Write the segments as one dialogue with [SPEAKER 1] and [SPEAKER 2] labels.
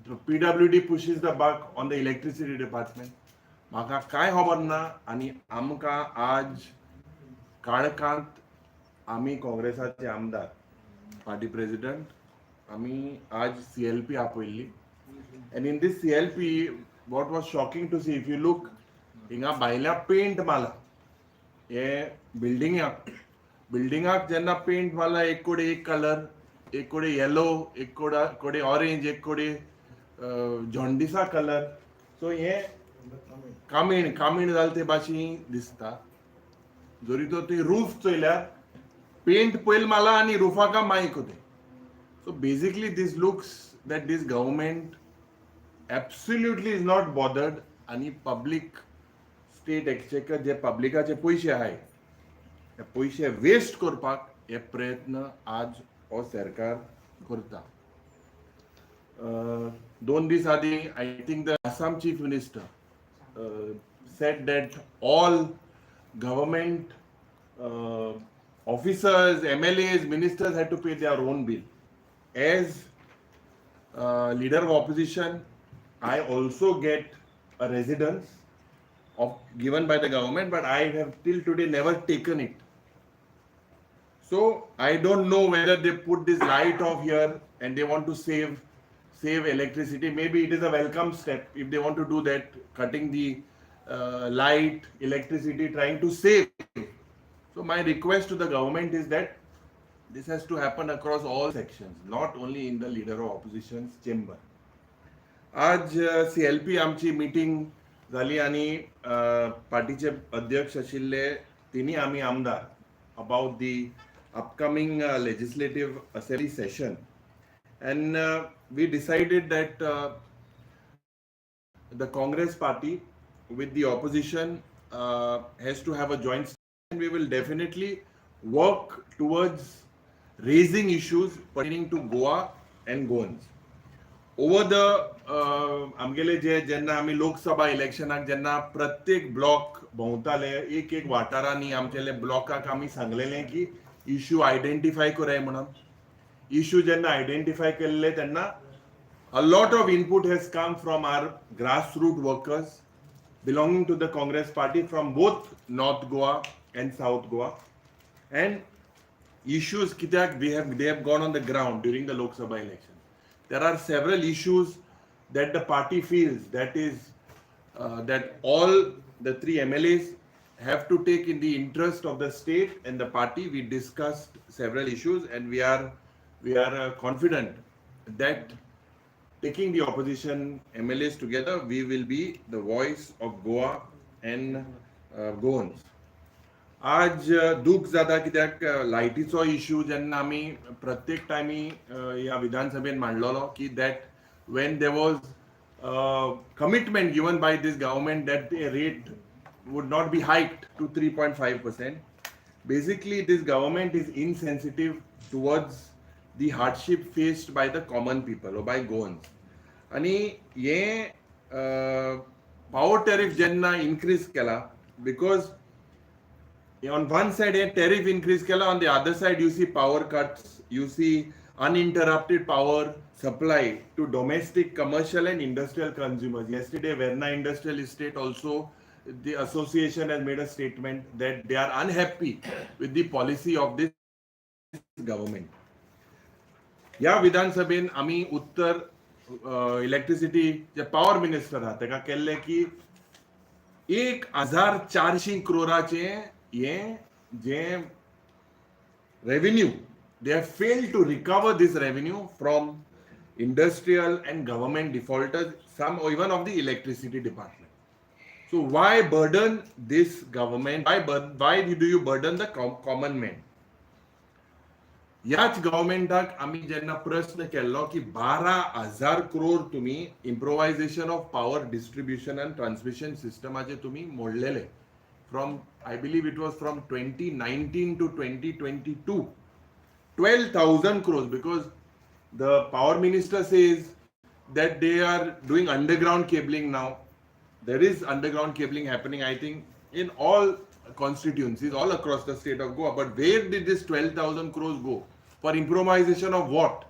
[SPEAKER 1] PWD pushes the buck on the electricity department. म्हाका कांय खबर ना. आनी आमकां आज काळखांत आमी काँग्रेसाचे आमदार, पार्टी प्रेसिडेंट, आमी आज CLP आपयल्ली. And in this CLP, what was shocking to see, if you look, हिंगा भायल्या पेंट मारला हे बिल्डिंगाक. बिल्डिंगाक जेन्ना पेंट मारला, एक कडेन एक कलर, एक कडेन येलो, एक कडेन ऑरेंज, एक कडेन जॉन्डिसा कलर. सो हे कामीण कामीण जालें ते भाशेन दिसता. जरी तो ती रूफ चोयल्यार पेंट पयल मारला आनी रुफाका मायक होते. So basically, this looks that this government absolutely is not bothered. आनी पब्लीक स्टेट एक्सचेकर जे पब्लिकाचे पयशे आहाय, ते पयशे वेस्ट करपाक हे प्रयत्न आज हो सरकार करता. 2 दीस आदीं, I think, the Assam Chief Minister said that all government officers, MLAs, ministers had to pay their own bill. As leader of opposition, I also get a residence of given by the government, but I have till today never taken it. So I don't know whether they put this light off here and they want to save electricity. Maybe it is a welcome step if they want to do that, cutting the light, electricity, trying to save. So my request to the government is that this has to happen across all sections, not only in the leader of opposition's chamber. आज CLP आमची meeting जाली आनी पार्टीचे अध्यक्ष आशिल्ले तिन्ही आमी आमदार about the upcoming legislative assembly session, and we decided that the Congress party with the opposition has to have a joint and we will definitely work towards raising issues pertaining to Goa and Goans. Over the आमगेले जे जेन्ना आमी लोकसभा इलेक्शनाक जेन्ना प्रत्येक block भोंवताले, एक एक वाठारांनी आमचेले ब्लॉकाक आमी सांगलेले की इश्यू आयडेंटिफाय कराय म्हणून. इश्यू जेन्ना आयडेंटिफाय केल्ले तेन्ना a lot of input has come from our grassroots workers belonging to the Congress party from both North Goa and South Goa. And issues कित्याक we have they have gone on the ground during the Lok Sabha election. There are several issues that the party feels that is that all the three MLAs have to take in the interest of the state and the party. We discussed several issues and we are confident that taking the opposition MLAs together, we will be the voice of Goa and Goans. आज दूख जाता कित्याक लायटीचो issue जेन्ना आमी प्रत्येक टायमी ह्या विधानसभेन मांडलेलो की that when there was commitment given by this government that the rate would not be hiked to 3.5%. Basically, this government is insensitive towards the hardship faced by the common people or by Goans. आणि हे power tariff जेन्ना increase केला, because on one side hey tariff increase केला, on the other side you see power cuts, you see uninterrupted power supply to domestic, commercial and industrial consumers. Yesterday, Verna Industrial Estate also, the association has made a statement that they are unhappy with the policy of this government. ह्या विधानसभेन आमी उत्तर electricity जे power minister आहा तेका केल्ले की 1400 क्रोराचे हे जे revenue, they have failed to recover this revenue from industrial and government defaulters, some or even of the electricity department. So why burden this government? Why do you burden the common man? ह्याच गव्हर्मेंटाक आमी जेन्ना प्रश्न केल्लो की 12,000 क्रोर तुमी improvisation of power distribution and transmission सिस्टमाचे तुमी मोडलेले from, I believe it was from 2019 to 2022, 12,000 crores, because the power minister says that they are doing underground cabling now. There is underground cabling happening, I think, in all constituencies all across the state of Goa. But where did this 12,000 crores go? For improvisation of what?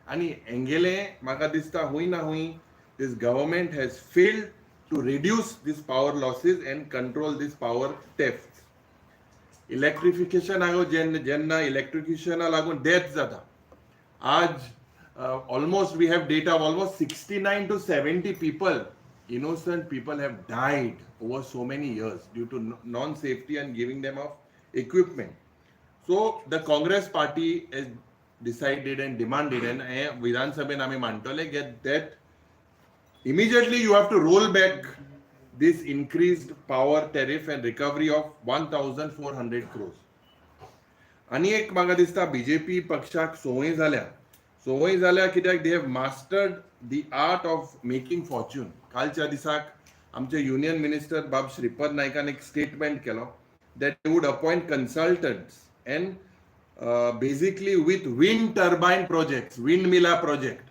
[SPEAKER 1] आणि हेंगेले म्हाका दिसता हुंय ना हुंय This government has failed to reduce this power losses and control this power theft. Electrification जेन्ना जेन्ना इलेक्ट्रिफिकेशना लागून death जाता. आज almost we have data of almost 69 to 70 people, innocent people, have died over so many years due to non safety and giving them of equipment. So the Congress party has decided and demanded, and हे विधानसभेन आमी मांडटले, get that immediately you have to roll back this increased power tariff and recovery of 1400 crores. आनी एक म्हाका दिसता, BJP पक्षाक संवय जाल्या, संवय जाल्या, कित्याक they have mastered the art of making fortune. कालच्या दिसाक आमचे युनियन मिनिस्टर बाब श्रीपद नायकान एक स्टेटमेंट केलो that they would appoint consultants and basically with wind turbine projects, wind Mila project.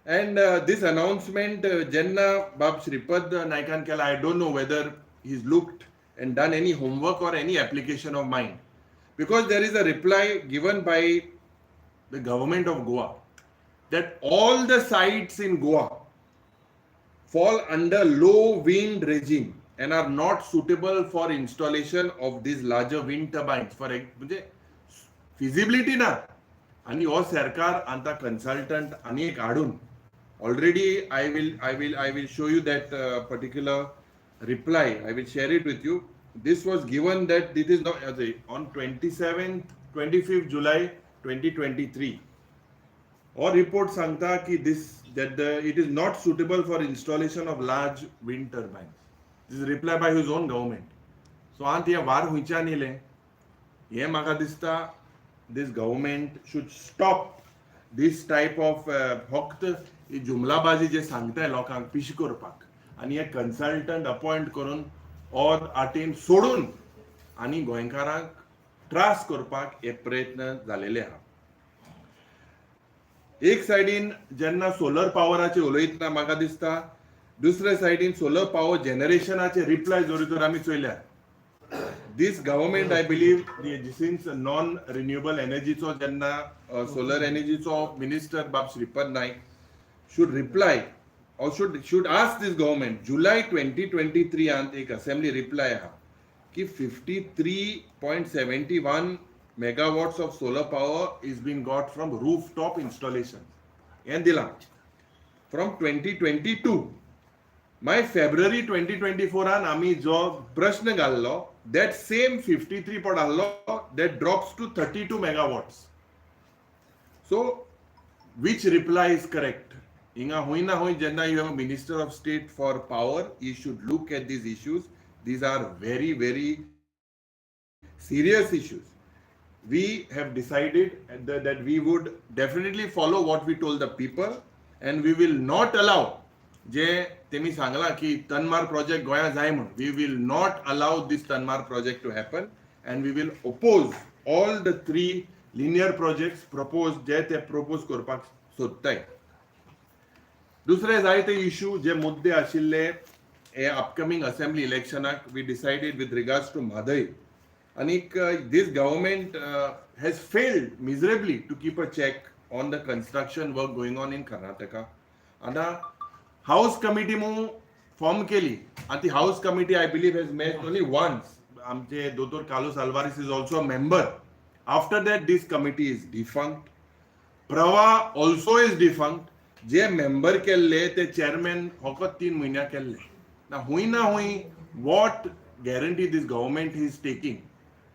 [SPEAKER 1] And this announcement, जेन्ना बाब श्रीपद नायकान केला, I don't know whether he's looked and done any homework or any application of mind. Because there is a reply given by the government of Goa that all the sites in Goa fall under low wind regime and are not suitable for installation of these larger wind turbines for म्हणजे feasibility ना. आणि हो सरकार आतां consultant आनी एक हाडून, already I will show you that particular reply. I will share it with you. This was given that this is not on 27th, 25th July 2023. हो रिपोर्ट सांगता की this that the it is not suitable for installation of large wind turbines. This is reply by his own government. So आतां हें वार खंयच्यान येयलें, हें म्हाका दिसता this government should stop this type of फक्त ही जुमलाबाजी जे सांगताय लोकांक पिशे करपाक आनी हे कन्सल्टंट अपॉयंट करून और आटीन सोडून आनी गोंयकारांक त्रास करपाक हे प्रयत्न जालेले आहा. एक सायडीन जेन्ना सोलर पावराचे उलयतना, म्हाका दिसता दुसरे सायडीन सोलर पावर जनरेशनाचे रिप्लाय जरी तर आमी चोयल्यार, this government, I believe, since non renewable एनर्जीचो जेन्ना सोलर एनर्जीचो मिनिस्टर बाब Shripad Naik should reply or should ask this government. July 2023 आंत एक असेंब्ली रिप्लाय आहा की 53.71 megawatts of solar power is being got from rooftop installation हें दिलां फ्रॉम 2022. मागीर फेब्रुवारी 2024 आमी जो प्रश्न घाल्लो, that same 53 पड आहलो, that drops to 32 megawatts. So which reply is correct? हिंगा हुंय ना हुंय जेन्ना you have a minister of state for power, he should look at these issues. These are very, very serious issues. We have decided that we would definitely follow what we told the people and we will not allow जे तेमी सांगला की तनमार project गोंया जाय म्हूण. We will not allow this Tanmar project to happen and we will oppose all the three linear projects propose जे ते propose करपाक सोदताय. दुसरे जायते इशू जे मुद्दे आशिल्ले हे अपकमिंग असेंब्ली इलेक्शनाक, we decided with regards to Mhadei. आनीक this government has failed miserably to keep a check on the construction work going on in Karnataka. आतां हाऊस कमिटी म्हणून फॉर्म केली आनी ती house committee, I believe, has met only once. आमचे दोतोर Carlos Alvares is also a member. After that, this committee is defunct. Pravah also is defunct. J member केल्ले ते chairman फकत 3 म्हयन्या केल्ले ना. हुंय ना हुंय what guarantee this government is taking?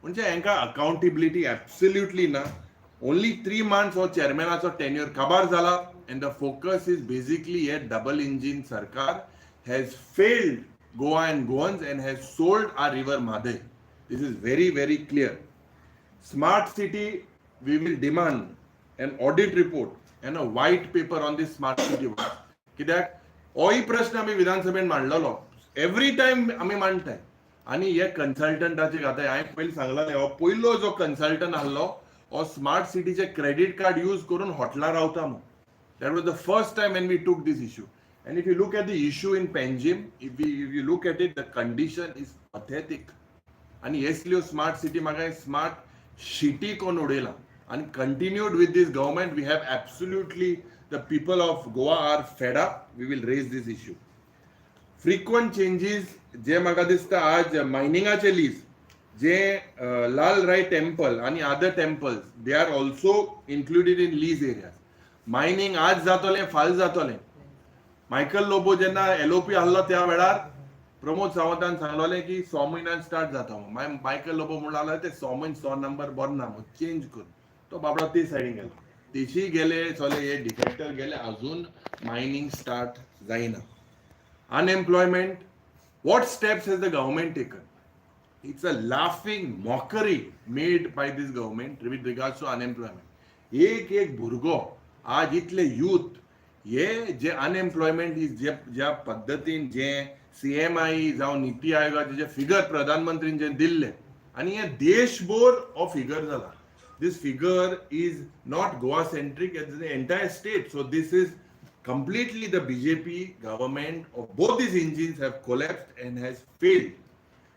[SPEAKER 1] म्हणजे हांकां अकाउंटेबिलिटी एब्सल्युटली ना. ओनली 3 मंथ्स हो चेअरमॅनाचो टेन्युअर काबार जाला and the focus is basically hey double engine सरकार has failed Goa and Goans and has sold our river Mhadei. This is very, very clear. Smart city, we will demand an audit report and a white paper on this smart city work. कित्याक होय प्रश्न आमी विधानसभेन मांडलेलो, every time आमी मांडटाय. आनी हे कन्सल्टंटाचे खातीर हांवें पयलीं सांगलें, हो पयलो जो कन्सल्टंट आहलो हो स्मार्ट सिटीचे क्रेडीट कार्ड यूज करून हॉटेलार रावता म्हूण. That was the first time when we took this issue. And if you look at the issue in Panjim, if you look at it, the condition is pathetic. आनी असल्यो smart city म्हाका smart city कोण उडयला. आनी continued with this government, we have absolutely The people of Goa are fed up. We will raise this issue. Frequent changes जे म्हाका दिसता, आज मायनिंगाचे lease जे लाल राय temple आनी other temples, they are also included in lease areas. Mining आज जातलें, फाल जातलें. Michael Lobo जेन्ना LOP आहलो, त्या वेळार प्रमोद सावंतान सांगलोलें की 6 म्हयन्यान स्टार्ट जाता. मागीर मायकल लोबो म्हणून ते 6 म्हयने 100 नंबर बरो ना म्हूण चेंज कर. तो बाबडो ते सायडीन गेलो, तेशी गेले, सगळे हे डिफेक्टर गेले, अजून मायनिंग स्टार्ट जायना. Unemployment, what steps has the government taken? It's a laughing mockery made by this government with regards to unemployment. एक एक भुरगो आज, इतले यूथ हे जे अनएम्प्लॉयमेंट जे ज्या पद्दतीन जे सीएमआय जावं नीती आयोगाचे जे फिगर प्रधानमंत्रीन जे दिल्ले आनी हे देशभर हो फिगर जाला. This figure is not Goa centric, it's the entire state. So this is completely the BJP government of both these engines have collapsed and has failed.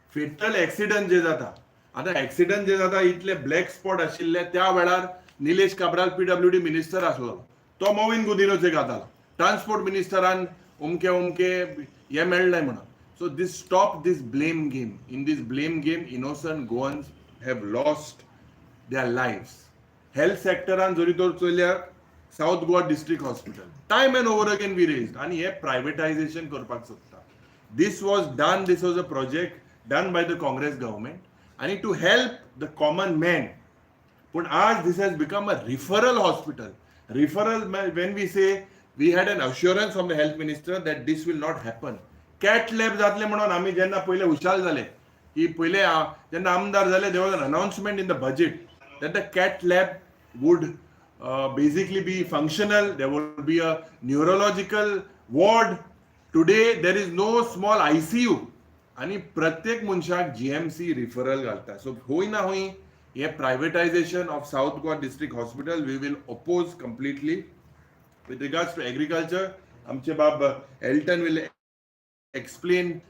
[SPEAKER 1] Fatal accident जे जाता, आतां एक्सिडंट जे जाता, इतले ब्लॅक स्पॉट आशिल्ले, त्या वेळार Nilesh Cabral PWD minister आसलो, तो Mauvin गुदिन्होचे घातालो transport मिनिस्टरान उमके उमके हे मेळ्ळें म्हणून. So this, stop this blame game. In this blame game, innocent Goans have lost their lives. Health सेक्टरान जरी तर चोयल्यार, South Goa District Hospital, time and over again we raised आनी हे प्रायवेटायझेशन करपाक सोदता. This was done, this was a project done by the Congress government आनी to help the common man. पूण आज this has become a referral hospital. Referral, when we say, we had an assurance from the health minister that this will not happen. Cath lab जातले म्हणून आमी जेन्ना पयले हुशाल जाले की पयले जेन्ना आमदार जाले, there was an announcement in the budget that the cath lab would basically be functional. There would be a neurological ward. Today there is no small ICU आणि प्रत्येक मनशाक जीएमसी रिफरल घालता. सो खंय ना खंय हे privatization of South Goa District Hospital we will oppose completely. With regards to agriculture, आमचे बाब Elton will explain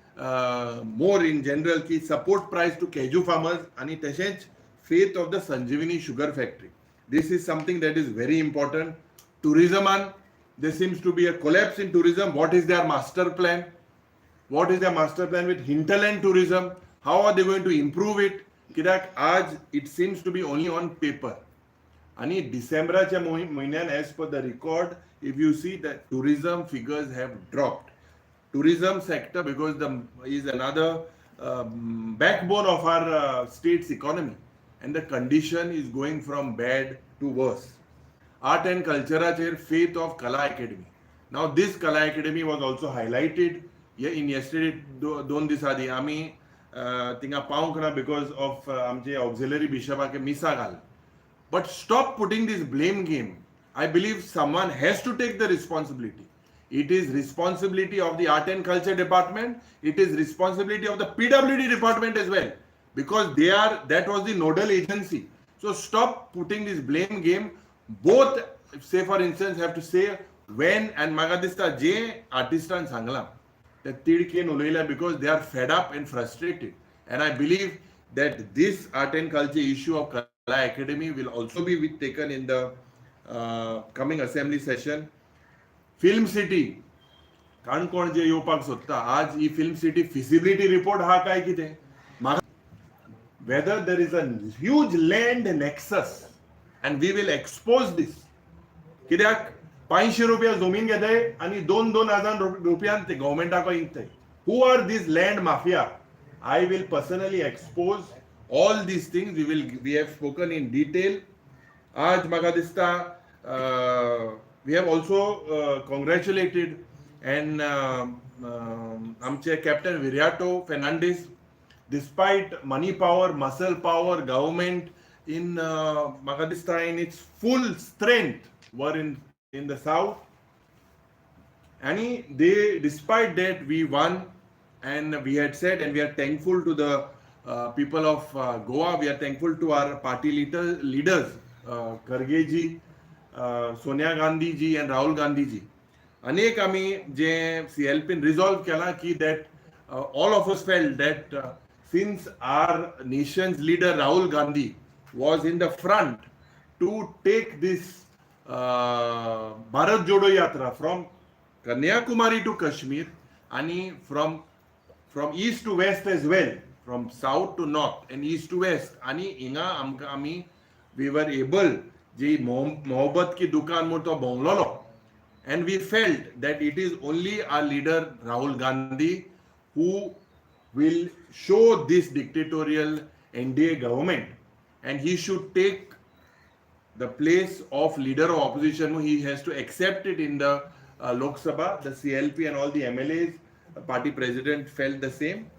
[SPEAKER 1] more in general की support price to cashew farmers आणि तशेंच fate of the Sanjivani Sugar Factory. This is something that is very important. टुरिझमान there seems to be a collapse in tourism. What is their master plan? What is their master plan with hinterland tourism? How are they going to improve it? कित्याक आज it seems to be only on paper. आणि डिसेंबराच्या म्हयन्यान, as per the record, if you see, the tourism figures have dropped. Tourism sector, because the is another backbone of our state's economy, and the condition is going from bad to worse. Art and कल्चराचेर, fate of Kala Academy. Now this Kala Academy was also highlighted in yesterday. 2 दीस आदी आमी थिंगा पावंक ना because of आमचे auxiliary बिशपाक मिसा घाल. But stop putting this blame game. I believe someone has to take the responsibility. It is responsibility of the Art and Culture Department. It is responsibility of the PWD department as well, because they are that was the nodal agency. So stop putting this blame game. Both, say for instance, have to say when. And म्हाका दिसता जे आर्टिस्टान सांगलां ते तिडकेन उलयल्या because they are fed up and frustrated, and I believe that this art and culture issue of Kala Academy will also be taken in the coming assembly session. Film City, Canacona जे येवपाक सोदता, आज ही film city feasibility report हा काय कितें म्हाका, whether there is a huge land nexus, and we will expose this. कित्याक 500 रुपया जमीन घेताय आनी 2-2 हजार रुपयान ते गव्हर्मेंटाक विकताय. Who are this land mafia? I will personally expose all these things. We have spoken in detail. आज म्हाका दिसता we have also congratulated and आमचे captain Viriato Fernandes. Despite money power, muscle power, government in म्हाका दिसता in its full strength were in the south आणि they, despite that, we won. And we had said, and we are thankful to the people of Goa. We are thankful to our party leaders, Kharge ji, Sonia Gandhi ji and Rahul Gandhi ji. अनेक आमी जे सीएलपीन resolve केला की that all of us felt that since our nation's leader Rahul Gandhi was in the front to take this Bharat Jodo Yatra from Kanyakumari to Kashmir आणि from east to west as well, from south to north and east to west. आणि हिंगा आमकां आमी we were able जी मोहब्बत की दुकान म्हूण तो भोंवलोलो and we felt that it is only our leader Rahul Gandhi who will show this dictatorial NDA government and he should take the place of leader of opposition. He has to accept it in the Lok Sabha. The CLP and all the MLAs, party president felt the same.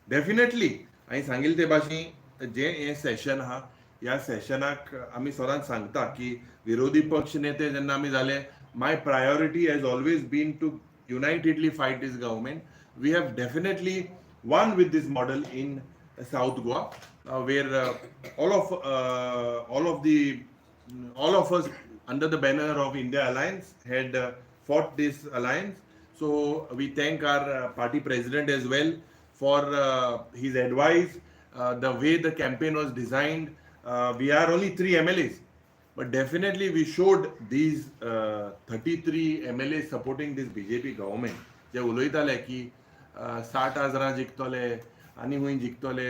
[SPEAKER 1] Definitely हांवें सांगिल्ले ते भाशेन जे हें सेशन आहा, ह्या सेशनाक आमी सदांच सांगता की विरोधी पक्ष नेते जेन्ना आमी जाले, my priority has always been to unitedly fight this government. We have definitely won with this model in South Goa, where all of us under the banner of India Alliance had fought this alliance. So we thank our party president as well for his advice, the way the campaign was designed. We are only three MLAs, but definitely we showed these 33 MLAs supporting this BJP government. जे उलयताले की 60 हजारां जिखतले आनी खंय जिखतले,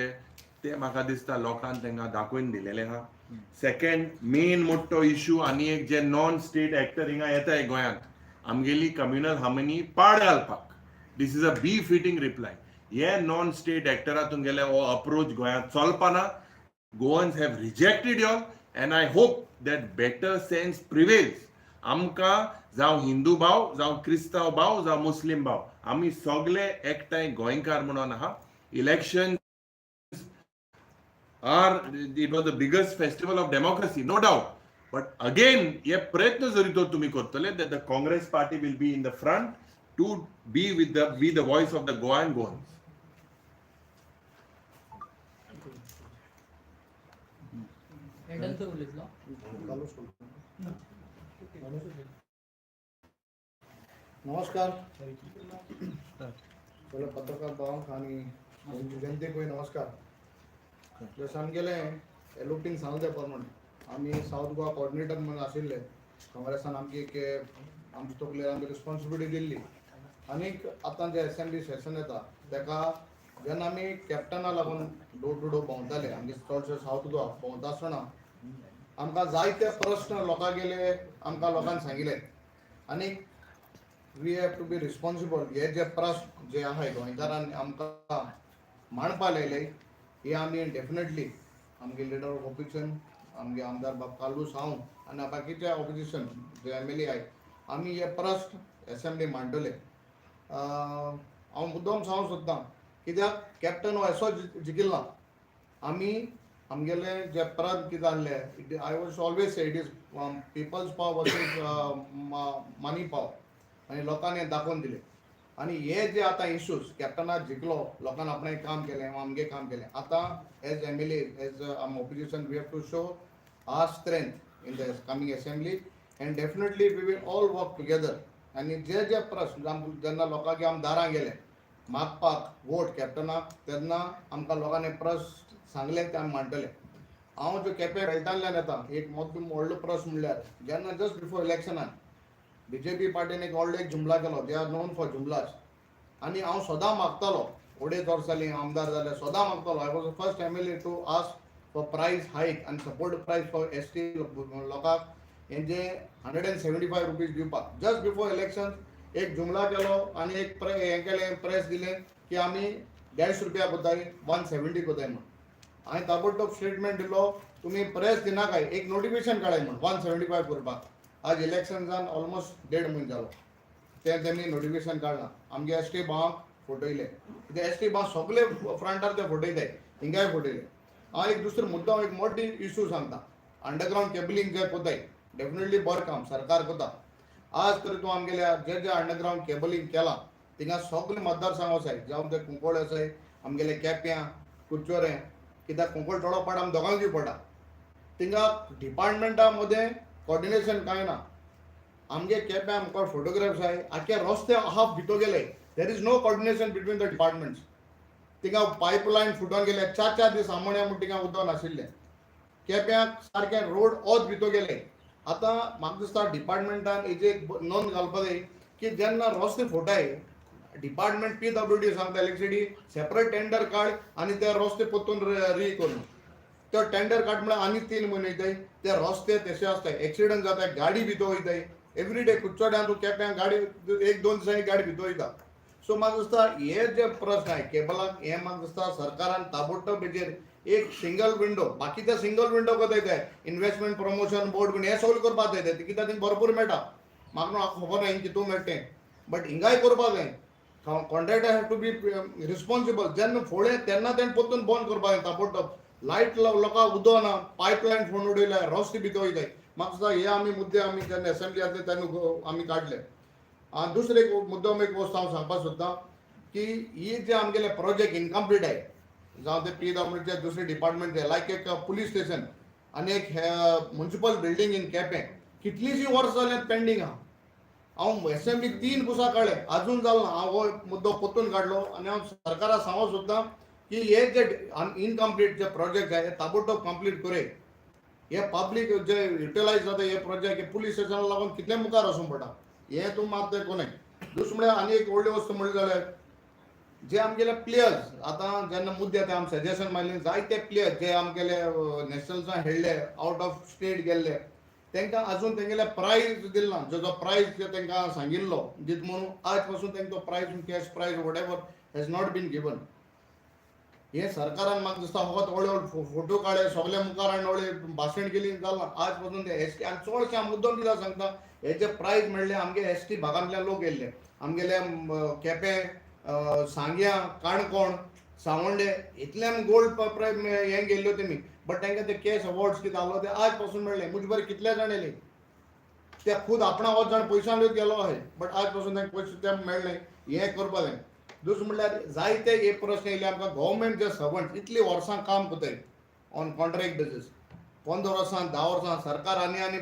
[SPEAKER 1] ते म्हाका दिसता लोकांक तांकां दाखोवन दिलेलें आहा. सेकंड मेन मोठो इशू आनी एक जे नॉन स्टेट एक्टर हिंगा येताय गोंयांत आमगेली कम्युनल हार्मनी पाड घालपाक, this is a befitting reply. हे नॉन स्टेट एक्टरा तुमगेले हो अप्रोच गोंयांत चलपाना. Goans have rejected y'all and I hope that better sense prevails. आमकां जावं हिंदू भाव, जावं क्रिस्तांव भाव, जावं मुस्लीम भाव, आमी सगळे एकठांय गोंयकार म्हणून आहा. Election are it was the biggest festival of democracy, no doubt, but again हे प्रयत्न जरी तर तुमी करतले that the Congress party will be in the front to be with the be the voice of the Goa and Goans.
[SPEAKER 2] Elton sir उलयतलो.
[SPEAKER 3] चालूच करतो. नमस्कार सगळे पत्रकार भावांक आनी गोंयचे जनतेकूय नमस्कार. जशें आमगेलें एलोपीन सांगलें त्या प्रमाणे आमी सावथ गोवा कॉर्डिनेटर म्हणून आशिल्ले. काँग्रेसान आमची एक आमच्या तकलेर आमची रिस्पॉन्सिबिलिटी दिल्ली आनीक आतां जे एसेंब्ली सेशन येता तेका जेन्ना आमी कॅप्टना लागून डोर टू डोर भोंवताले, आमगे चडशे सावथ गोवा भोंवता आसतना आमकां जायते प्रस्न लोकां गेले, आमकां लोकांनी सांगिल्ले आनी we have to be responsible. हे जे प्रस्न जे आहाय गोंयकारांनी आमकां मांडपा लायले, हे आमी डेफिनेटली आमगे लिडर ऑफ ऑपोजिशन आमगे आमदार बाब कार्लूस, हांव आनी बाकीचे ऑपोजिशन जे एमएलए आहाय, आमी हे प्रस्न एसेंब्ली मांडटले. हांव मुद्दम सांगूंक सोदतां, कित्याक कॅप्टन हो असो जिखिल्लो ना. आमी आमगेले जे प्रस्न कितें आहले, I was always say it is people's power versus money power आनी लोकांनी हें दाखोवन दिलें. आनी हे जे आतां इश्यूज कॅप्टनाक जिखलो, लोकांनी आपणें काम केलें, आमगें काम केलें. आतां as MLA, as opposition, we have to show our strength in the coming assembly and definitely we will all work together. आनी जे जे प्रस्न जेन्ना लोकांक आमी दारां गेले मागपाक वोट कॅप्टनाक, तेन्ना आमकां लोकांनी प्रस्न सांगले ते आमी मांडटले. हांव जो केपें बेल्टांतल्यान येता, एक मोठो व्हडलो प्रस्न म्हणल्यार जेन्ना जस्ट बिफोर इलेक्शनान बीजेपी पार्टीन एक व्हडलो एक जुमला केलो. They are known for जुमलास. आनी हांव सदां मागतालो, अडेच वर्स जालीं आमदार जाले, सदां मागतालो. I was the first MLA to ask for price hike आनी सपोर्ट प्रायस फॉर एसटी लोकांक हेंचे ₹175 दिवपाक. जस्ट बिफोर इलेक्शन एक जुमला केलो आनी एक हें केलें, प्रेस दिलें की आमी 150 रुपया कोताय, 170 कोताय म्हूण. हांवें ताबडतोब स्टेटमेंट दिलो, तुमी प्रेस दिनाकाय, एक नोटिफिकेशन काडाय म्हूण 175 करपाक. आज इलेक्शन जावन ऑलमोस्ट देड म्हयनो जालो, तें तेमी नोटिफिकेशन काडलां. आमगे एसटी भावांक फटयले, कित्याक एसटी भाव सगळे फ्रंटार ते फटयताय, हिंगाय फटयले. हांव एक दुसरो मुद्दो, एक मोठी इशू सांगता. अंडरग्रावंड केबलिंग जे कोताय, डेफिनेटली बरें काम सरकार कोता. आज तरी तूं आमगेल्या जे जे अंडरग्रावंड केबलिंग केलां थिंगा सगळे मतदारसंघ आसाय, जावं ते कुंकळ्ळे आसाय, आमगेले केप्यां, कुडचोरें, कित्याक कुंकळ थोडो पाड आम दोगांकूय पडटा. थिंगा डिपार्टमेंटा मदें कॉर्डिनेशन कांय ना. आमगे केप्यां आमकां फोटोग्राफ्स आहाय, आख्खे रस्ते हाफ भितर गेले. There is no coordination between the departments. थिंगा पायपलायन फुटोन गेले, चार चार दीस आमोण्या म्हूण थिंगा उदक नाशिल्लें. केप्यांक सारकें रोड ओत भितर गेले. आतां म्हाका दिसता डिपार्टमेंटान हेजी एक नोंद घालपा जाय की जेन्ना रस्ते फोटाय डिपार्टमेंट पीडब्ल्यूडी सांगता इलेक्ट्रिसिटी सेपरेट टेंडर काड आनी ते रस्ते परतून री करून तो टेंडर काड म्हळ्यार आनी 3 म्हयने वयताय, ते रस्ते तशे आसताय, एक्सिडंट जाता, गाडी भितर वयताय एवरी डे. कुडचड्यां तूं केप्यां गाडी 1-2 दिसांनी गाडी भितर वयता. सो म्हाका दिसता हे जे प्रस्न आहे केबलाक, हे म्हाका दिसता सरकारान ताबडतोब हेजेर एक सिंगल विंडो, बाकीचे सिंगल विंडो करता येता, इन्व्हेस्टमेंट प्रमोशन बोर्ड बीन हे सगळें करपाक जाय, कित्याक थिंग भरपूर मेळटा. म्हाका न्हू खबर ना हिंग कितू मेळटा तें, बट हिंगाय करपाक जाय. Contractor have to be responsible. जेन्ना फोडले तेन्ना तेणें परतून बंद करपाक जाय ताबडतोब. लायट लोकांक उदक ना, पायपलायन फोडून उडयल्या, रस्ते भितर वयताय. म्हाका दिसता हे आमी मुद्दे आमी जेन्ना एसेंब्ली जातली तेन्ना आमी काडले. दुसरे एक मुद्दम एक वस्तू हांव सांगपाक सोदतां की ही जे आमगेले प्रोजेक्ट इनकम्प्लीट आहे, जावं ते पीडब्ल्यूडीचे दुसरे डिपार्टमेंट, लायक एक पुलीस स्टेशन आनी एक म्युनिसिपल बिल्डींग इन केपें, कितलींशीं वर्सां जालीं पेंडींग आहा. हांव एसेंब्ली 3 पुसा काडले, अजून जालो ना. हांव हो मुद्दो परतून काडलो आनी हांव सरकाराक सांगूंक सोदतां की हे जे इनकम्प्लीट जे प्रोजेक्ट आहे हे ताबडतोब कंप्लीट करे. हे पब्लीक जे युटिलायज जाता हे प्रोजेक्ट, हे पुलीस स्टेशनाक लागून कितले मुखार वचूंक पडटा, हे तूं मात कोणय. दुसरें म्हळ्यार आनी एक व्हडली वस्तू म्हणली जाल्यार जे आमगेले प्लेयर्स आतां जेन्ना मुद्दे येता आमी सजेशन मारले, जायते प्लेयर्स जे आमगेले नॅशनल्सां खेळ्ळे, आवट ऑफ स्टेट गेल्ले, तांकां अजून तेंगेले प्रायज दिल ना. जो प्रायज तांकां सांगिल्लो दीत म्हणून आज पासून तांकां तो prize, cash prize whatever has not been given. हे सरकारान म्हाका दिसता फकत व्हडले व्हडले फोटो काडले, सगळे मुखार हाडून व्हडले भाशण केली जालां. आज पासून ते एस टी आनी चडशे हांव मुद्दम कित्याक सांगता, हे जे प्रायज मेळ्ळे आमगे एस टी भागांतल्यान लोक येयल्ले, आमगेले केपें, सांग्यां, काणकोण, सांवड्डे इतल्यान गोल्ड प्रायज हें गेल्ल्यो तेमी, बट तांकां ते कॅश अवॉर्ड्स कितें आहलो ते आज पासून मेळ्ळे. मुजे बरें कितले जाण येयले ते खूद आपणा वच जाण पयशान लेगीत गेलो आहाय, बट आज पासून तांकां पयशे ते मेळ्ळे. हें करपा जाय. दुसरें म्हणल्यार जायते हे प्रश्न येयले आमकां गव्हर्मेंट जे सर्वंट इतलीं वर्सां काम करताय ऑन कॉन्ट्रॅक्ट बेजीस, 15 वर्सां 10 वर्सां, सरकार आनी आनी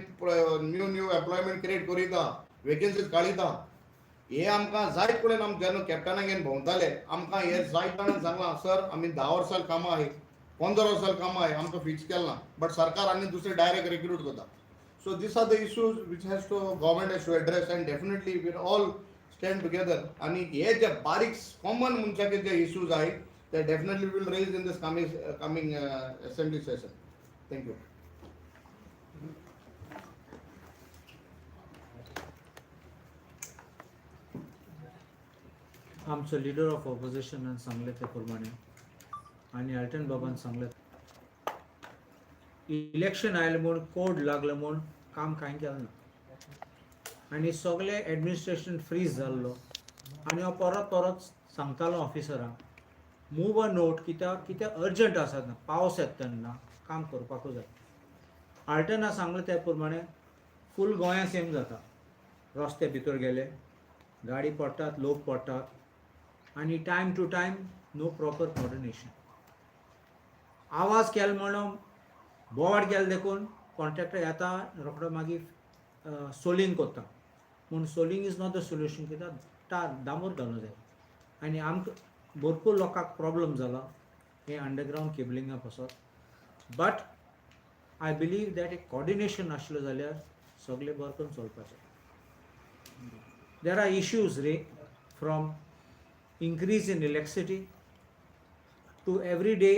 [SPEAKER 3] न्यू न्यू एम्प्लॉयमेंट क्रिएट करिता, वेकन्सीज काडिता. हे आमकां जायत कडेन आम जेन्ना कॅप्टनाक घेवन भोंवताले आमकां हे जायत जाणांनी सांगलां, सर आमी 10 वर्सां कामां आहाय, 15 वर्सां कामां आहाय, आमकां फिक्स केलां ना, बट सरकार आनी दुसरे डायरेक्ट रिक्रूट करता. So these are the issues which has to government has to address and definitely we all stand together. आनी हे जे बारीक कॉमन मनशाचे जे इश्यूज आहाय ते definitely will raise in this coming assembly session. Thank you.
[SPEAKER 4] आमचो leader of ऑपोजिशनान सांगलें ते प्रमाणे आनी अल्टन बाबान सांगलें, इलेक्शन आयलें म्हूण कोड लागलो म्हूण काम कांय केलें ना आनी सगळें एडमिनिस्ट्रेशन फ्रीज जाल्लो. आनी हांव परत परत सांगतालो ऑफिसरांक, मूव अ नोट, कित्याक कित्याक अर्जंट आसा ना, पावस येता तेन्ना काम करपाकूच जाय. आल्टना सांगलें त्या प्रमाणे फूल गोंया सेम जाता, रस्ते भितर गेले गाडी पडटात, लोक पडटात आनी time to time no proper coordination. आवाज केलो म्हणून बोवाळ केलो देखून कॉन्ट्रॅक्टर येता रोखडो मागीर सोलिंग करता, पूण soling is not the solution, कित्याक टार डांबर घालूंक जाय. आनी आमकां भरपूर लोकांक प्रॉब्लम जाला हे अंडरग्रावंड केबलिंगा पासत, बट I believe that एक कॉर्डिनेशन आसलें जाल्यार सगळें बरें करून चलपाचें. There are issues ray from increase in electricity to every day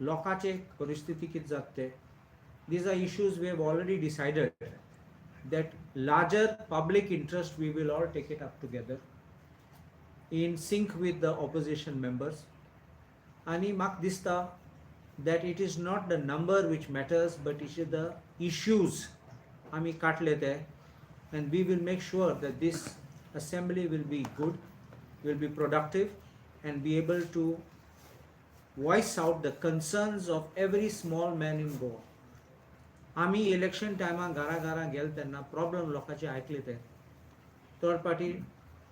[SPEAKER 4] लोकांचे परिस्थिती कितें जाता ते. These are issues we have already decided that larger public interest we will all take it up together in sync with the opposition members. आनी म्हाका दिसता that it is not the number which matters, but it is the issues आमी काडले ते, and we will make sure that this assembly will be good, will be productive and be able to voice out the concerns of every small man in Goa. आमी election टायमार घरा घरा गेले तेन्ना problem लोकांचे आयकले ते, थर्ड पार्टी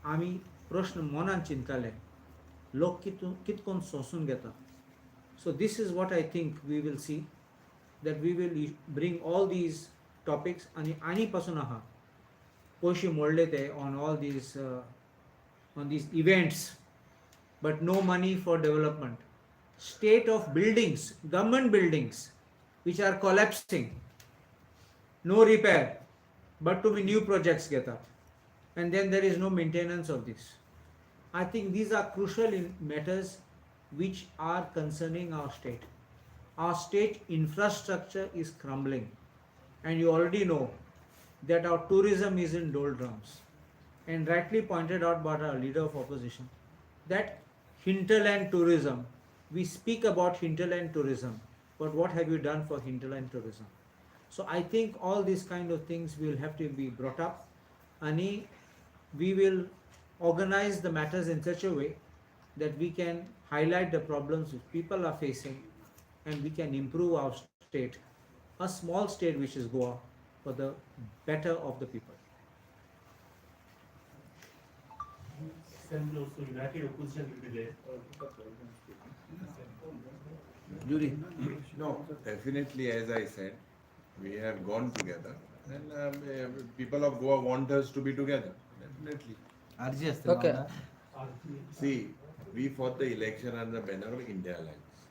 [SPEAKER 4] आमी प्रश्न मनान चिंतताले लोक कितून कित करून सोंसून घेता. So this is what I think we will see, that we will bring all these topics. आनी आनी पासून आहा पयशे मोडले ते on all these on these events, but no money for development. State of buildings, government buildings which are collapsing. No repair, but तुमी new projects घेतात and then there is no maintenance of this. I think these are crucial in matters which are concerning our state. Our state infrastructure is crumbling, and you already know that our tourism is in doldrums. And rightly pointed out by our leader of opposition that hinterland tourism, we speak about hinterland tourism, but what have you done for hinterland tourism? So I think all these kind of things will have to be brought up, and we will organize the matters in such a way that we can highlight the problems which people are facing and we can improve our state, a small state which is Goa, for the better of the people.
[SPEAKER 5] Assembly also, united opposition will be there.
[SPEAKER 6] Yuri.
[SPEAKER 1] No, definitely, as I said, we have gone together and people of Goa want us to be together. Definitely.
[SPEAKER 6] RG आसतलो
[SPEAKER 2] Okay.
[SPEAKER 6] वांगडा?
[SPEAKER 1] See, we fought the election under the banner of India Alliance.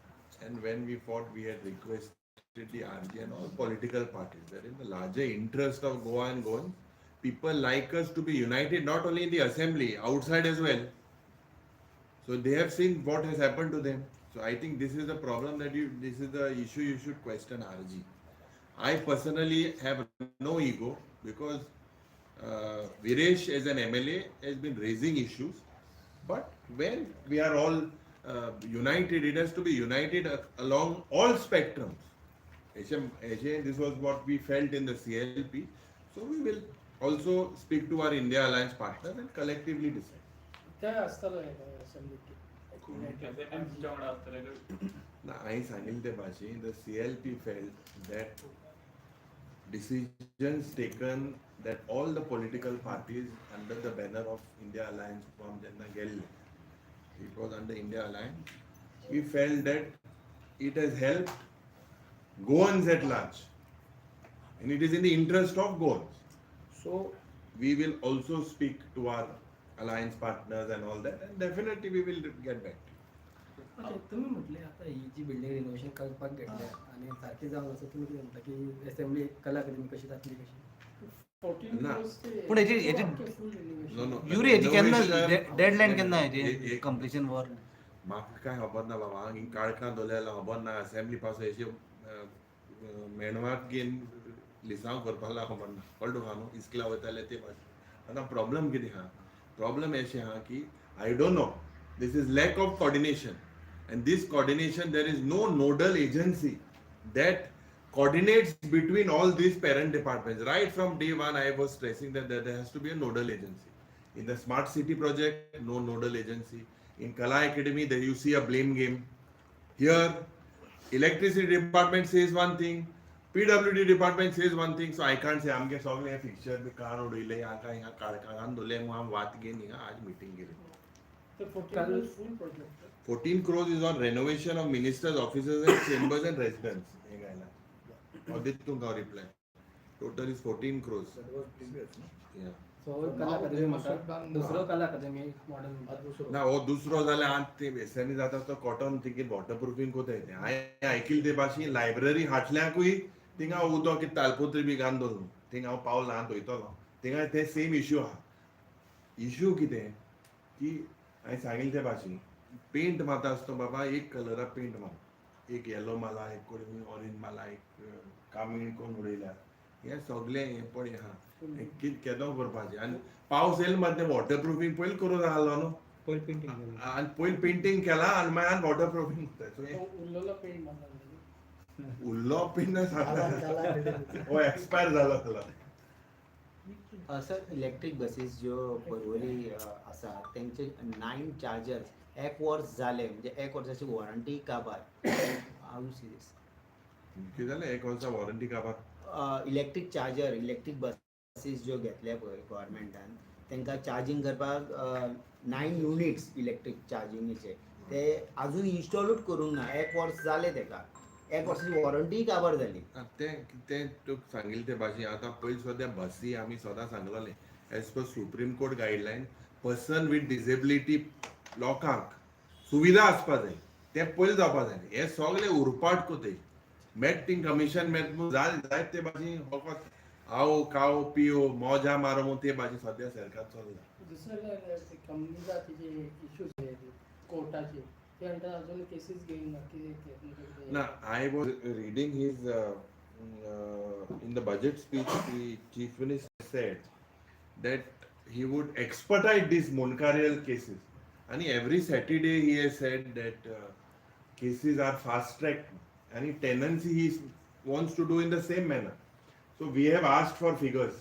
[SPEAKER 1] And when we fought, we had requested the RG and all political parties that in the larger interest of Goa and Goans, people like us to be united not only in the assembly, outside as well. So they have seen what has happened to them. So I think this is the problem that you, this is the issue you should question RG. I personally have no ego because Viresh as an MLA has been raising issues, but when we are all united, it has to be united along all spectrums. HM, this was what we felt in the CLP. So we will also speak to our India Alliance partners and collectively decide.
[SPEAKER 2] ते आसतलो असेंब्लीक.
[SPEAKER 7] तुमच्या वांगडा आसतले काय?
[SPEAKER 1] ना हांवें सांगिल्लें ते भाशेन, the CLP felt that decisions taken that all the political parties under the banner of India Alliance from जेन्ना गेल्ले, it was under India Alliance, we felt that it has helped Goans at large and it is in the interest of Goans. So we will also speak to our alliance partners and all that, and definitely we will get back to you.
[SPEAKER 8] Okay, तुमी म्हटले आता ही जी building renovation करपाक घेतल्या आनी सारकी जावंक आसा, तुमी कितें म्हणटा की असेंब्ली कला अकादमी कशी जातली कशी?
[SPEAKER 2] 14
[SPEAKER 1] ना.
[SPEAKER 2] क्रोर्स ते
[SPEAKER 6] पूण हेची-
[SPEAKER 2] फुल रिनोवेशन.
[SPEAKER 1] No, no.
[SPEAKER 6] Yuri, हेची केन्ना
[SPEAKER 1] Renovation-
[SPEAKER 6] deadline केन्ना हेची कंप्लिशन वर?
[SPEAKER 1] म्हाका कांय खबर ना बाबा, हांव काळखां दवरलें खबर ना. असेंब्ली पासून अशें मेणवात घेवन लिसांव करपाक लागलो, खबर ना, कळ्ळें तुका न्हू? इस्कला वयताले ते भाशेन. आतां प्रॉब्लम कितें आहा, प्रॉब्लम अशें आहा की I don't know, this is lack of coordination, and this coordination, there is no nodal agency that coordinates between all these parent departments. Right from day one, I was stressing that there has to be a nodal agency. In the smart city project, no nodal agency. In Kala Academy, there you see a blame game. Here, electricity department says one thing, PWD department says one thing, so I can't say आमगे सगळे fixture बी कान उडयले, हांगा हिंगा काळखान दवरले म्हणून हांव वात घेवन हिंगा आज मिटींग केली.
[SPEAKER 2] ते 14 crores full project.
[SPEAKER 1] 14 crores is on renovation of ministers' offices and chambers and residence. हे घायला हांव दिता तुमकां reply. Total is 14 crores.
[SPEAKER 3] That was previous, no?
[SPEAKER 1] Yeah.
[SPEAKER 8] So
[SPEAKER 3] So
[SPEAKER 8] कला
[SPEAKER 3] now
[SPEAKER 8] academy
[SPEAKER 3] they must
[SPEAKER 8] म्हणटा
[SPEAKER 3] have done-
[SPEAKER 8] दुसरो कला अकादमी model म्हणटा.
[SPEAKER 3] आज दुसरो.
[SPEAKER 1] ना, हो दुसरो जाल्यार आत ते वेस्यांनी जाता तो कॉटन तिगेर वॉटर प्रुफींग कोताय ते. हांवें आयकिल्लें ते भाशेन लायब्ररी हाटल्याकूय थिंगा उदक कितें तालपुत्री बी घालून दवरून थिंगा हांव पावल ना धुयतलो, थिंगा ते सेम इश्यू आहा. इश्यू कितें की हांवें सांगिल्लें ते भाशेन पेंट मारता आसतना बाबा एक कलरा पेंट मार, एक येलो मारला, एक कोणी ऑरेंज मारला, एक कामीण कोण उडयल्या, हें सगळें हें पळय आहा, हें कितें केदो करपाचें. आनी पावस येयलो मात तें वॉटर प्रुफींग पयलीं करूं जाय न्हू.
[SPEAKER 4] पयलीं पेंटींग केलें.
[SPEAKER 1] आनी पयलीं पेंटींग केला आनी मागीर वॉटर प्रुफींग.
[SPEAKER 2] उरलेलो पेंट मारला म्हणजे.
[SPEAKER 1] उरलो पेंट
[SPEAKER 3] कला कला academy.
[SPEAKER 1] हो एक्सपायर जालो कलर.
[SPEAKER 9] सर, इलेक्ट्रीक बसीस ज्यो पर्वरी आसा तेंचे 9 चार्जर्स एक वर्स जालें, म्हणजे एक वर्साची वॉरंटी काबार. How you see this?
[SPEAKER 1] कितें जालें एक वर्सा वॉरंटी काबार?
[SPEAKER 9] इलेक्ट्रीक चार्जर, इलेक्ट्रीक बसीस ज्यो घेतल्या पळय गव्हर्मेंटान, तांकां चार्जींग करपाक 9 युनिट्स इलेक्ट्रीक चार्जिंगेचे ते अजून इन्स्टॉलूच करूंक ना. एक वर्स जालें तेका, एक वर्साची वॉरंटीय काबार जाली.
[SPEAKER 1] तें तें तुका सांगिल्लें ते भाशेन आतां पयलीं सद्या बसी आमी सदां सांगलेलें as per Supreme Court guideline person with disability लोकांक सुविधा आसपा जाय, तें पयलीं जावपा जाय. हें सगळें उरपाट कोताय, मॅट थिंग कमिशन मॅट जाय जायत ते भाशेन फकत आओ खाओ पियो मौजा मारो म्हूण ते भाशेन सद्या सरकार चल्ला.
[SPEAKER 2] दुसरें जाल्यार ते कम्युनिजातीचे इश्यूज कोर्टाचे, ते म्हणटा अजून केसीस घेयना, कितें ते.
[SPEAKER 1] ना, I was reading his in the budget speech, the chief minister said that he would expedite these Mundkarial cases. And every Saturday he has said that cases are fast tracked and tenancy he wants to do in the same manner. So we have asked for figures.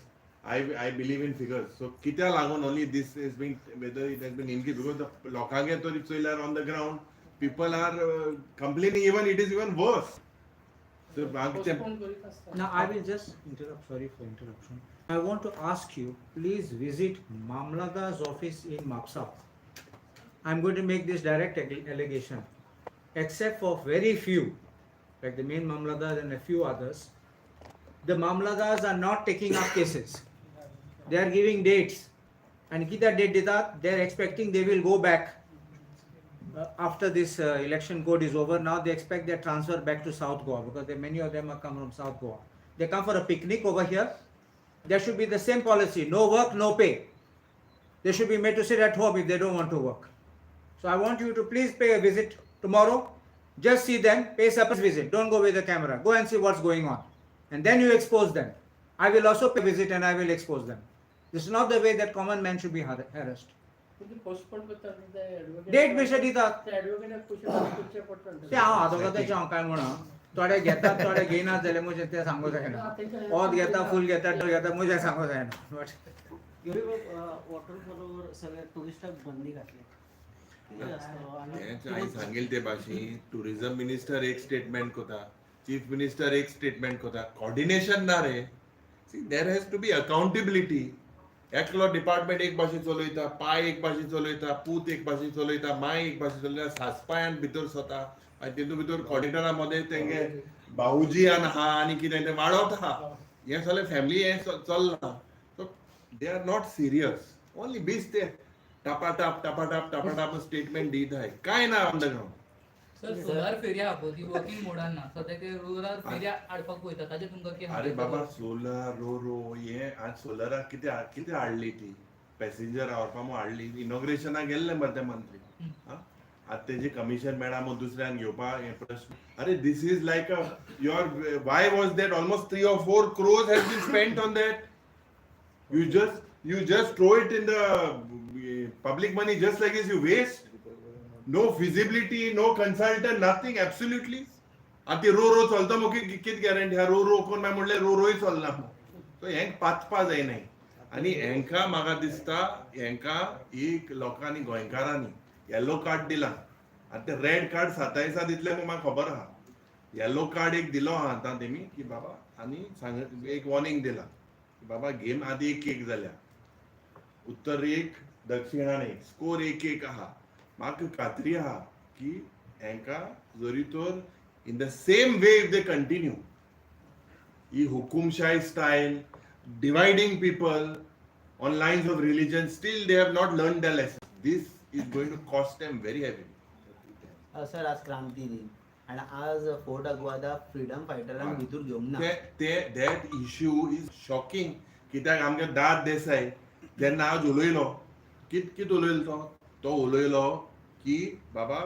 [SPEAKER 1] I believe in figures. So कित्या लागून only this has been, whether it has been increased, because the लोकांगे तरी चोयल्यार on the ground people are complaining, even it is even worse. So बाकीचे
[SPEAKER 2] postpone करीत आसता.
[SPEAKER 4] Now I will just interrupt, sorry for interruption. I want to ask you, please visit Mamlada's office in Mapsa. I'm going to make this direct allegation. Except for very few, like the main Mamladar and a few others, the Mamladars are not taking up cases. They are giving dates. And kita date dita, they are expecting they will go back after this election code is over. Now they expect their transfer back to South Goa because many of them are come from South Goa. They come for a picnic over here. There should be the same policy: no work, no pay. They should be made to sit at home if they don't want to work. So I want you to please pay a visit tomorrow. Just see them, pay a surprise visit. Don't go with the camera. Go and see what's going on. And then you expose them. I will also pay a visit and I will expose them. This is not the way that common man should be harassed.
[SPEAKER 2] पूण ते postpone करता ते advocate
[SPEAKER 4] Date बेशे दितात.
[SPEAKER 2] ते एडवोकेटाक पयशे करचे पडटा.
[SPEAKER 4] ते हांव आदवोगादाचें हांव काय म्हणा, थोडे घेतात थोडे घेयनात जाल्यार म्हजें तें सांगूं जायना. ओत घेता, फूल घेता, डोल घेता, म्हजें सांगूं जायना. बट
[SPEAKER 8] वॉटरफॉलावर सगळ्या टुरिस्टाक बंदी घातली, कितें आसता आनी
[SPEAKER 1] तेंच हांवें सांगेल ते भाशेन, टुरिझम मिनिस्टर एक स्टेटमेंट कोता, चीफ मिनिस्टर एक स्टेटमेंट कोता, कॉर्डिनेशन ना रे. See, there has to be accountability. एकलो डिपार्टमेंट एक भाशेन चलयता, पाय एक भाशेन चलयता, पूत एक भाशेन चलयता, माय एक भाशेन चलयता, सासपायान भितर सरता आनी तितून भितर कॉर्डिनेटरा मदें तेंगे भाऊजी आनी आहा आनी कितें तें वाडोवता आहा. हें सगळें फॅमिली हें चल्लां. So they are not serious, only बीस ते टापाटाप टापाटाप टापाटाप स्टेटमेंट दीत आहे, काय ना on the ground.
[SPEAKER 10] Sir, solar फेरी आहा पळय ती वर्किंग मोडान ना सद्याक, ते रुरल फेरी हाडपाक पळयता, ताजेर तुमकां कितें
[SPEAKER 1] अरे बाबा, सोलर रो रो हे आज सोलराक कितें कितें हाडली ती पॅसेंजर व्हरपा म्हूण हाडली. इनॉग्रेशनाक गेल्ले मरे ते मंत्री. आतां तेजी कमिशन मेळा म्हूण दुसऱ्यान घेवपा हे प्रश्न. अरे, this is like a your, why was that almost 3 or 4 crores has been spent on that? You just throw it in the public money just like is you waste. No feasibility, no consultant, nothing, absolutely. आतां ती रो रो चलता मग कित guarantee आहा? रो रो कोण मागीर म्हणलें रो रोय चलना. So हेंक पातपा जायनाय आनी हेंकां म्हाका दिसता हेंकां एक लोकांनी, गोंयकारांनी येलो कार्ड दिलां. आतां ते रेड कार्ड 27 दितले म्हूण म्हाका खबर आहा. येलो कार्ड एक दिलो आहा आतां तेमी की बाबा, आनी सांग एक वॉर्निंग दिला की बाबा, गेम आदी 1-1 जाल्या, उत्तर एक दक्षिणान एक, स्कोर 1-1 आहा. म्हाका खात्री आहा की हेंकां जरी तर in the same way if they continue he हुकुमशाही style, dividing people on lines of religion, still they have not learn the lesson, this is going to cost them very heavy.
[SPEAKER 9] Sir, आज क्रांती दिन आणि आज fort Aguada freedom फायटरांक भितर घेवंक ना.
[SPEAKER 1] ते that issue is shocking, कित्याक आमगे दाद देसाय जेन्ना आज उलयलो, कित कित उलयलो तो, तो उलयलो की बाबा,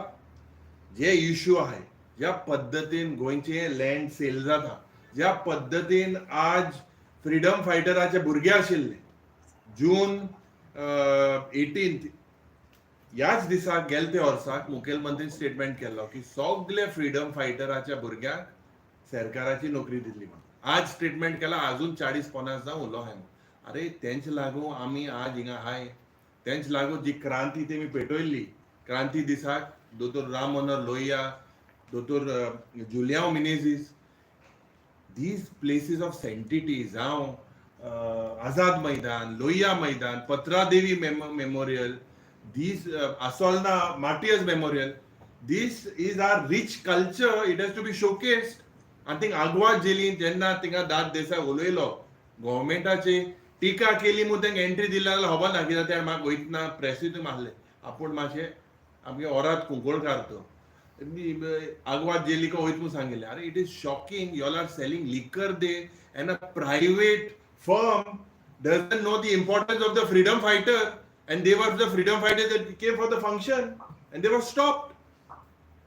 [SPEAKER 1] जे इश्यू आहाय, ज्या पद्दतीन गोंयचे लँड सेल जाता, ज्या पद्दतीन आज फ्रिडम फायटराचे भुरगे आशिल्ले, जून 18 ह्याच दिसाक गेले वर्साक मुखेलमंत्रीन स्टेटमेंट केल्लो की सगळे फ्रिडम फायटराच्या भुरग्यांक सरकाराची नोकरी दितली म्हणून. आज स्टेटमेंट केला, अजून 40-50 जावं उलो आहाय. अरे, तेंच लागून आमी आज हिंगा आहाय. तेंच लागून जी क्रांती तेमी पेटयल्ली, क्रांती दिसाक दोतोर राम मनोहर लोहिया, दोतोर Julião Menezes, these places of sanctity, जावं आझाद मैदान, लोहिया मैदान, Patradevi memorial, these Assolna Martyrs Memorial, this is our rich culture, it has to be showcased. आनी थिंग आगवाद जेलीन जेन्ना थिंगा दाद देसाय उलयलो, गव्हर्मेंटाची टिका केली म्हूण तांकां एंट्री दिली जाल्यार खबर ना कित्याक ते म्हाका वयतना प्रेसूय मारले. आपूण मातशें आमगे ओराद कुंकळकार तो आगवाद जेलीक वयत म्हूण सांगिल्लें. अरे, it is shocking, y'all are selling liquor there and a private firm doesn't know the importance of the freedom fighter, and they were the freedom fighters that came for the function and they were stopped.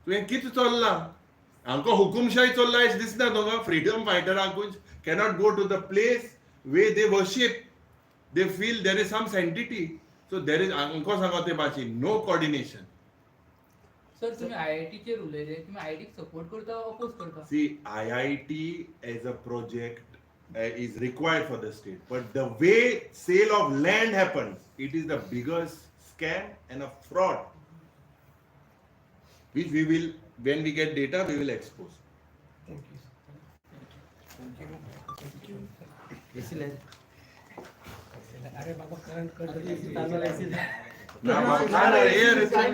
[SPEAKER 1] तुवें कितें चल्लां? हांकां हुकुमशाही चल्ला अशें दिसना तुका? Freedom फायटरांकूच cannot go to the place where they worship. They feel there is some sanctity. So there is, हांकां सांगो ते भाशेन, नो कॉर्डिनेशन.
[SPEAKER 10] सर, तुम्ही आय आय टीचेर उलयले, तुम्ही आय आय टीक सपोर्ट करता, अपोज करता?
[SPEAKER 1] See, IIT as a project is required for the state, but the way sale of land happens, it is the biggest scam and a fraud, which we will, when we get data, we will expose.
[SPEAKER 6] AC लाय.
[SPEAKER 2] अरे बाबा, current cut.
[SPEAKER 1] ना, ना, ना, here it's-